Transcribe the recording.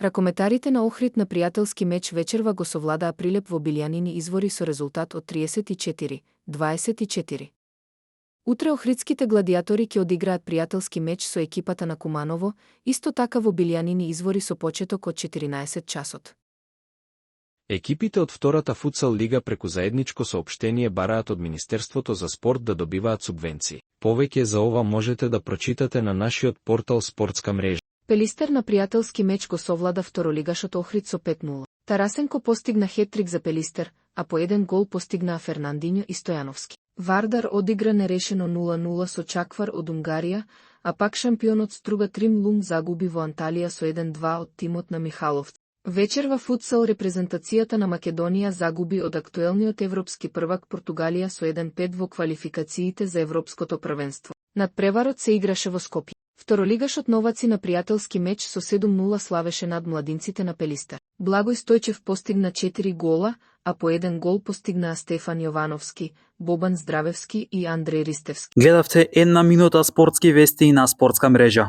Ракометарите на Охрид на пријателски меч вечерва го совладаа Прилеп во Билјанини извори со резултат од 34-24. Утре охридските гладиатори ќе одиграат пријателски меч со екипата на Куманово, исто така во Билјанини извори со почеток од 14 часот. Екипите од втората футсал лига преку заедничко соопштение бараат од Министерството за спорт да добиваат субвенции. Повеќе за ова можете да прочитате на нашиот портал Спортска мрежа. Пелистер на пријателски меч го совлада второлигашот Охрид со 5-0. Тарасенко постигна хеттрик за Пелистер, а по еден гол постигнаа Фернандињо и Стојановски. Вардар одигра нерешено 0-0 со Чаквар од Унгарија, а пак шампионот Струга Трим Лум загуби во Анталија со 1-2 од тимот на Михаловци. Вечерва футсал репрезентацијата на Македонија загуби од актуелниот европски првак Португалија со 1-5 во квалификациите за европското првенство. Надпреварот се играше во Скопје. Второлигашот Новаци на пријателски меч со 7-0 славеше над младинците на Пелистер. Благој Стојчев постигна 4 гола, а по еден гол постигнаа Стефан Јовановски, Бобан Здравевски и Андреј Ристевски. Гледавте една минута спортски вести на Спортска мрежа.